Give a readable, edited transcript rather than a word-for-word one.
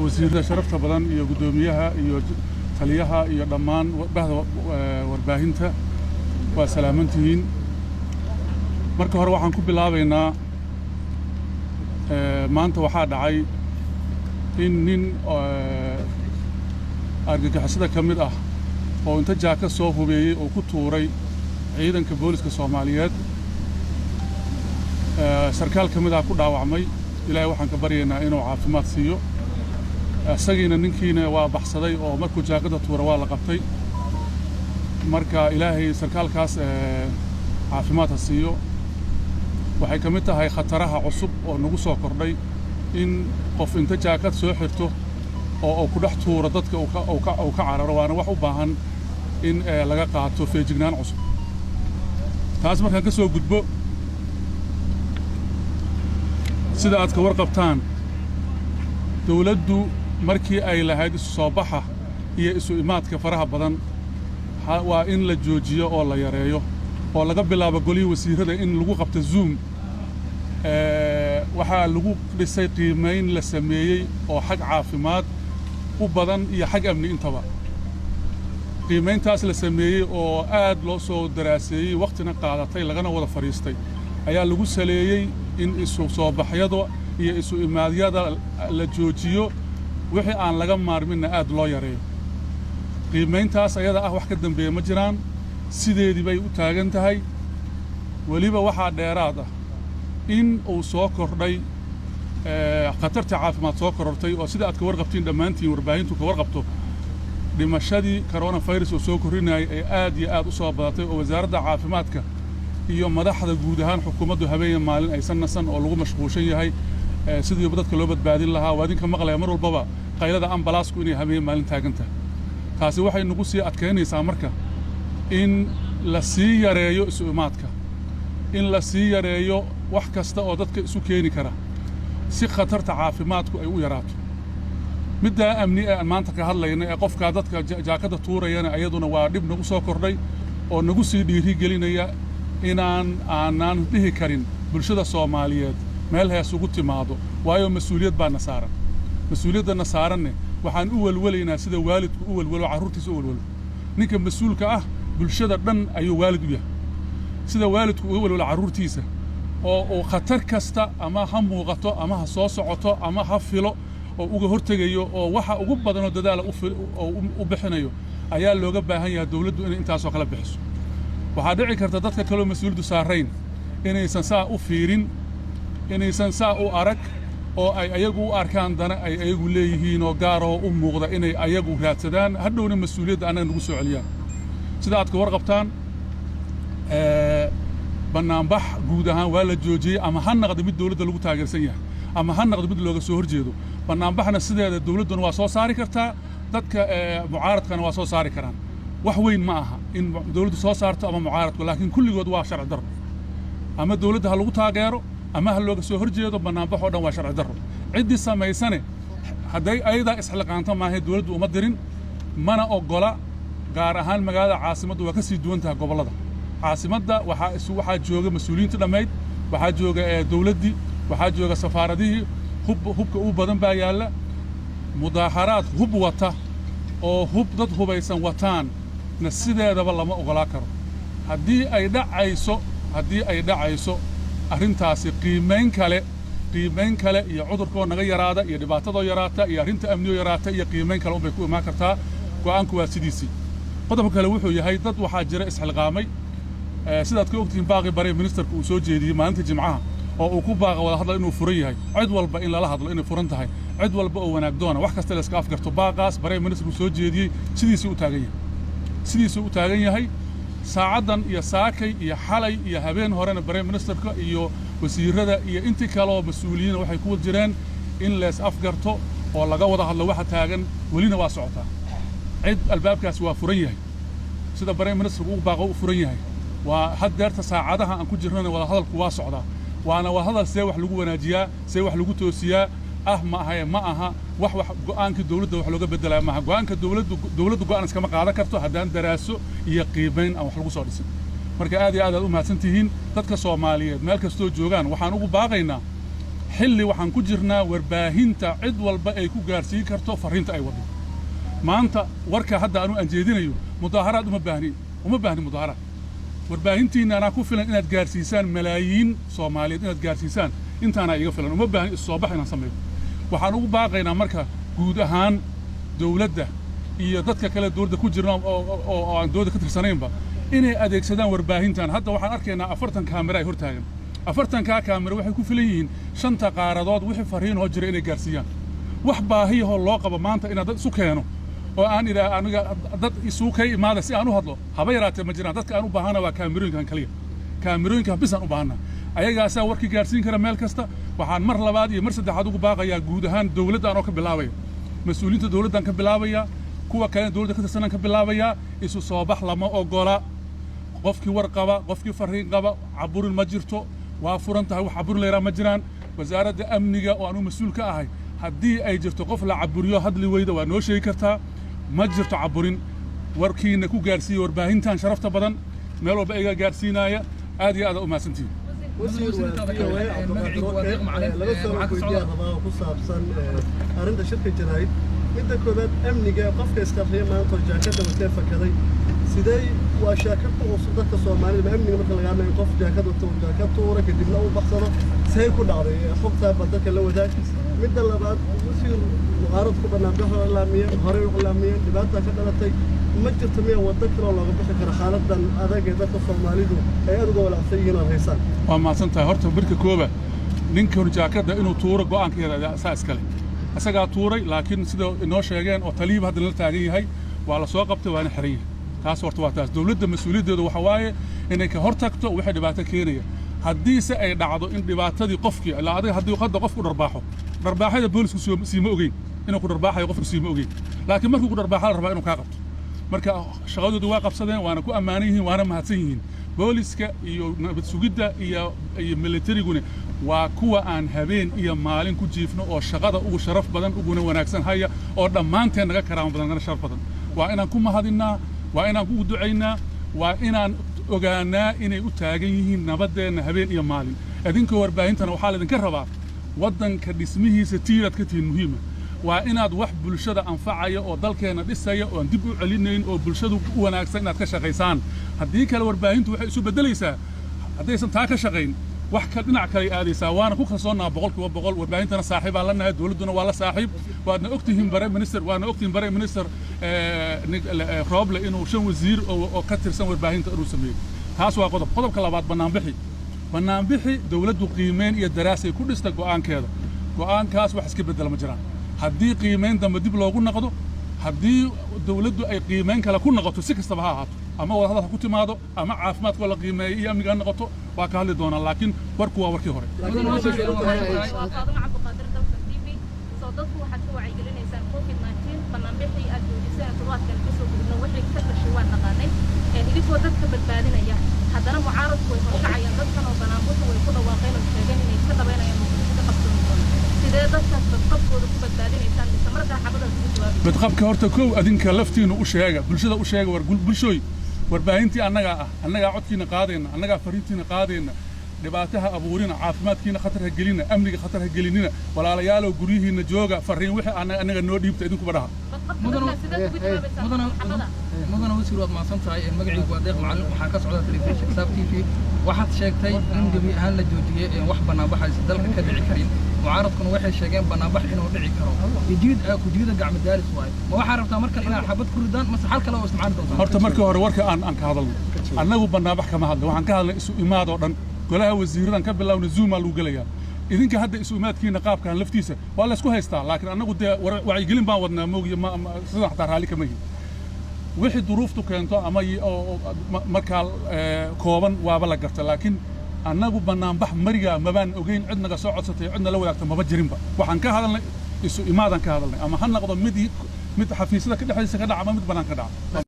Wasiirada sharafta badan iyo guddoomiyaha iyo taliyaha iyo dhammaan bahda warbaahinta, waa salaamantihiin. Marka hore waxaan ku bilaabaynaa, maanta waxaa dhacay in nin argagixisada ka mid ah oo inta jaaka soo hubeeyey oo ku tuuray ciidanka booliska Soomaaliyeed, sarkaal ka mid ah ku dhaawacmay. Ilaahay waxaan ka baryaynaa inuu caafimaad siiyo isagiina. Ninkiina waa baxsaday oo markuu jaakada tuura waa la qabtay. Marka Ilaahay sarkaalkaas caafimaad ha siiyo. Waxay ka mid tahay khataraha cusub oo nagu soo kordhay in qof inta jaakad soo xirto oo uu ku dhex tuuro dadka uu ka cararo, waana wax u baahan in laga qaato feejignaan cusub. Taas markaan ka soo gudbo, sida aad ka warqabtaan, dawladdu markii ay lahayd isu soo baxa iyo isu imaadka faraha badan waa in la joojiyo oo la yareeyo, oo laga bilaabo golihii wasiirrada in lagu qabto Zoom, waxaa lagu dhisay qiimayn la sameeyey oo xag caafimaad u badan iyo xag amni intaba. Qiimayntaas la sameeyey oo aad loo soo daraaseeyey, wakhtina qaadatay, lagana wada fadhiistay, ayaa lagu saleeyey in isu soo baxyada iyo isu imaadyada la joojiyo, wixii aan laga maarminna aad loo yareeyo. Qiimayntaas ayada ah wax ka dambeeya ma jiraan, sideedii bay u taagan tahay. Weliba waxaa dheeraad ah in uu soo kordhay khatartii caafimaad soo korortay, oo sida aad ka warqabtiin dhammaantiin, warbaahintu ka warqabto, dhimashadii coronavirus oo soo korrinayay ay aad iyo aad u soo badatay, oo wasaaradda caafimaadka iyo madaxda guud ahaan xukuumaddu habeen maalin aysan nasan oo lagu mashquulshan yahay sidii dadka loo badbaadin lahaa. Waa idinka maqlaya mar walbaba qaylada ambalaasku inay habeen maalin taagan tahay. Taasi waxay nagu sii adkaynaysaa marka in la sii yareeyo isu imaadka, in la sii yareeyo wax kasta oo dadka isu keeni kara, si khatarta caafimaadku ay u yaraato. Middaa amni ee aan maanta ka hadlayna ee qofkaa dadka jaakadda tuurayana, ayaduna waa dhib nagu soo kordhay oo nagu sii dhiiri gelinaya inaan aanaan dhihi karin bulshada Soomaaliyeed meel hees ugu timaado, waayo mas-uuliyad baa na saaran. Mas-uuliyaddanna saaranne waxaan u welwelaynaa sida waalidku u welwelo carruurtiisa u welwelo. Ninka mas-uulka ah bulshada dhan ayuu waalid u yahay. Sida waalidku uga welwelo carruurtiisa oo uu khatar kasta, ama ha muuqato ama ha soo socoto ama ha filo, oo uga hortegayo oo waxa ugu badanoo dadaala oo u bixinayo, ayaa looga baahan yahay dawladdu inay intaasoo kala bixiso. Waxaa dhici karta dadka kaloo mas-uuliyaddu saarayn inaysan saa u fiirin, inaysan saa u arag, oo ay ayagu u arkaan dana ay ayagu leeyihiin oo gaaroo u muuqda inay ayagu raadsadaan, hadhowna mas-uuliyadda annaga nagu soo celiyaan. Sida aad ka warqabtaan, bannaanbax guud ahaan waa la joojiyey, ama ha naqdo mid dawladda lagu taageersan yahay ama ha naqdo mid looga soo horjeedo. Bannaanbaxna sideeda dawladduna waa soo saari kartaa, dadka mucaaradkana waa soo saari karaan. Wax weyn ma aha in dawladdu soo saarto ama mucaaradku, laakiin kulligood waa sharci darro. Ama dawladda ha lagu taageero ama ha looga soo horjeedo, bannaanbax oo dhan waa sharci darro. Ciddii samaysane hadday ayadaa isxilqaanto maahay, dawladdu uma dirin, mana oggola. Gaar ahaan magaalada caasimaddu waa ka sii duwan tahay gobollada. Caasimadda waxaa jooga mas-uuliyiinta dhammayd, waxaa jooga dawladdii, waxaa jooga safaaradihii, hubka ugu badan baa yaalla. Mudaaxaraad hub wata oo hub dad hubaysan wataan na sideedaba lama oggolaa karo. Haddii ay dhacayso arrintaasi, qiimayn kale iyo cudurkoo naga yaraada iyo dhibaatadoo yaraata iyo arrinta amniyoo yaraata iyo qiimayn kale unbay ku imaan kartaa. Go'aanku waa sidiisii. Qodobka kale wuxuu yahay, dad waxaa jira isxilqaamay. Sidaad ka ogtihiin, baaqi prime ministerka uu soo jeediyey maalinta Jimcaha oo uu ku baaqa wada hadla inuu furan yahay, cid walba in lala hadlo inay furan tahay, cid walba oo wanaag doona, wax kasta la iska afgarto, baaqaas prime ministerku soo jeediyey sidiisii u taagan yahay, sidiisuu u taagan yahay. Saacaddan iyo saakay iyo xalay iyo habeen horena prime ministerka iyo wasiirrada iyo intii kale oo mas-uuliyiina waxay ku jireen in lees afgarto oo laga wada hadlo waxa taagan. Welina waa socotaa. Cid albaabkaasi waa furan yahay, sida prime ministerku ugu baaqo u furan yahay. Waa haddeerta saacadaha aan ku jirnana wada hadalku waa socdaa, waana wada hadal see wax lagu wanaajiyaa, see wax lagu toosiyaa ah. Ma ahaye, ma aha wax go'aankii dawladda wax looga beddelaya maaha. Go'aanka dawladdu go'aan iskama qaadan karto haddaan daraaso iyo qiimayn aan wax lagu soo dhisin. Marka aad iyo aad aad u mahadsan tihiin. Dadka Soomaaliyeed meel kastoo joogaan waxaan ugu baaqaynaa Xilli waxaan ku jirnaa warbaahinta cid walba ay ku gaarsiin karto farriinta ay waddo. Maanta warka hadda anu aan jeedinayo mudaaharaad uma baahni, uma baahni mudaaharaad. Warbaahintiinna anaa ku filan inaad gaarsiisaan malaayiin Soomaaliyeed, inaad gaarsiisaan intaanaa iga filan. Uma baahni issoobax inaan sameeyo. Waxaan ugu baaqaynaa marka guud ahaan dowladda iyo dadka kale dowladda ku jirna oo aan dowladda ka tirsanaynba inay adeegsadaan warbaahintan. Hadda waxaan arkaynaa 40 kaamira ay hortaagan. 40-kaa kaamira waxay ku filan yihiin shanta qaaradood wixii farriin hoo jira inay gaarsiiyaan. Wax baahiyahoo loo qabo maanta inaad dad isu keeno oo aan idhaa aniga dad isugu kay imaada si aan u hadlo, haba yaraatee ma jiraan. Dadka aan u baahana waa kaamirooyinkan kaliya, kaamirooyinkan bisaan u baahana. Ayagaasaa warkii gaarsiin kara meel kasta. Waxaan mar labaad iyo mar saddexaad ugu baaqayaa guud ahaan dowladda anoo ka bilaabaya, mas-uuliyiinta dowladdan ka bilaabaya, kuwa kalena dowladda ka tirsanaan ka bilaabayaa: isu soo bax lama ogola. Qofkii war qaba, qofkii farriin qaba, caburin ma jirto, waa furan tahay. Wax caburin layraa ma jiraan. Wasaaradda amniga oo anuu mas-uul ka ahay, haddii ay jirto qof la caburiyo hadli weyda, waa noo sheegi kartaa. Ma jirto caburin. Warkiina ku gaarsiiya warbaahintan sharafta badan, meel walba iga gaarsiinaya. Aad iyo aad u mahadsantihiin. Wasiir, waa VOA, Cabdiqaadir Oke. Laba su'aal ku weydiiyaa rabaa oo ku saabsan arrinta shirka jaraa'id. Midda koowaad, amniga, qofka isqarxiya maanta oo jaakada watee fakaday, sidee waa shaaka ku cusub dadka Soomaalida ma amniga marka laga hadlayo in qof jaakad wato uu jaakad tuura kadibna uu baxsado? See ku dhacday xogtaa? Bal dadka la wadaag. Midda labaad, wasiir, mucaarad ku banaanbaxo iclaamiyeen, horey u iclaamiyeen, dhibaata ka dhalatay. Ma jirto miya waddo kaloo looga bixi karo xaaladan adag ee dadka Soomaalidu ay aad uga walaacsan yihiin ood haysaan? Waa mahadsan tahay. Horta marka kooba, ninkan jaakadda inuu tuuro go'aankeeda saa iskale, isagaa tuuray, laakiin sida inoo sheegeen oo taliyiba hadda nala taagan yahay, waa la soo qabtay, waana xiran yahay. Taas horta waa taas. Dowladda mas-uuliyaddeedu waxa waaye inay ka hor tagto wixii dhibaato keenaya. Haddiise ay dhacdo in dhibaatadii qofkii ilaa adiga, haddii hadda qofku dharbaaxo, dharbaaxyada boolisku siima ogeyn inuu ku dharbaaxayo, qofku siima ogeyn, laakiin markuu ku dharbaaxa la rabaa inuu kaa qabto. Marka shaqadoodu waa qabsadeen, waana ku ammaanan yihiin, waana mahadsan yihiin. Booliska iyo nabad sugidda iyo militariguna waa kuwa aan habeen iyo maalin ku jiifno oo shaqada ugu sharaf badan uguna wanaagsan haya, oo dhammaanteen naga karaamo badan, nagana sharaf badan. Waa inaan ku mahadinnaa, waa inaan ugu ducaynaa, waa inaan ogaanaa inay u taagan yihiin nabaddeenna habeen iyo maalin. Idinka warbaahintana waxaa laydinka rabaa waddanka dhismihiisa tiiraad ka tihiin muhiima. Waa inaad wax bulshada anfacaya oo dalkeenna dhisaya oo aan dib u celinayn oo bulshadu u wanaagsan inaad ka shaqaysaan. Haddii kale warbaahintu waxay isu beddelaysaa, haddaysan taa ka shaqayn, wax ka dhinac kale aadaysaa. Waana ku kalsoonnaa 100%. Warbaahintana saaxiibaa la nahay, dowladduna waa la saaxiib. Waadna ogtihiin prime minister, waadna ogtihiin prime minister Rooble inuu shan wasiir oo ka tirsan warbaahinta inuu sameeyey. Taas waa qodob. Qodobka labaad, bannaanbixi. Bannaanbixi dowladdu qiimeyn iyo daraasay ku dhista go'aankeeda. Go'aankaas wax iska beddela ma jiraan. Haddii qiimeyn dambe dib loogu noqdo, haddii dowladdu ay qiimeyn kale ku noqoto, si kastaba ha ahaato, ama wadahadal ha ku timaado ama caafimaadkoo la qiimeeyey iyo amniga ha noqoto, waa ka hadli doonaa, laakiin warku waa warkii hore. Waa Faadimo Cabdiqaadir, Dalsan TV. Soo dadku waxaad ka wacyigelinaysaan COVID-19. Banaanbixii aad joojiseen toddobaadkan kasoo gudubno wixii ka dhashay waan naqaanay. Idinkoo dadka badbaadinaya, haddana mucaaradku way horkacayaan dadkan oo banaanbuxu way ku dhawaaqeen oo sheegeen inay ka dhabaynayaan Muqdisho ka qabsooni doono. Sidee dadkaas badqabkooda ku badbaadinaysaan, mise markaa xabadaad ugu jawaabi? Badqabka horta kow adinka laftiinu u sheega, bulshada u sheega. War bulshooy, warbaahintii annagaa ah, annagaa codkiina qaadayna, annagaa fariintiina qaadayna. Dhibaataha abuurina, caafimaadkiina khatar ha gelina, amniga khatar ha gelinina. Walaalayaalow, guryihiinna jooga. Farriin wixii annaga noo dhiibta idinkuba dhaha. Badqabka dadkaas sideed ugu jawaabaysaan xabada? Mudana wasiir, waad mahadsan tahay. Magacaygu waa Deeq Macalin, waxaan ka socdaa telefishinka Saab TV. Waxaad sheegtay in gebi ahaan la joojiyey wax banaanbaxaysa dalka ka dhici karin. Mucaaradkuna waxay sheegeen banaanbax inuu dhici karo. Ijiid kujiida gacmo daalis waaye. Ma waxaa rabtaa markale inaad xabad ku ridaan, mase xal kale oo isticmaali doontaan? Horta markii hore warka aan ka hadalno, annagu banaanbax kama hadlin. Waxaan ka hadlay isu imaad oo dhan. Golaha wasiiradan ka bilowna, Zoomaa lagu gelayaa. Idinka hadda isu imaadkiina qaabkan laftiisa waa laysku haystaa, laakiin annagu dee wacyigelin baan wadnaa moogiyo sidan xataa raalli kama yihin. Wixii duruuftu keento ama markaa kooban waaba la garta, laakiin annagu banaanbax marigaa mabaan ogeyn. Cid naga soo codsatay, cidna la wadaagta maba jirinba. Waxaan ka hadalnay isu imaadaan ka hadalnay, ama ha noqdo mid xafiisyada ka dhexdiisa ka dhaca ama mid bannaan ka dhaca.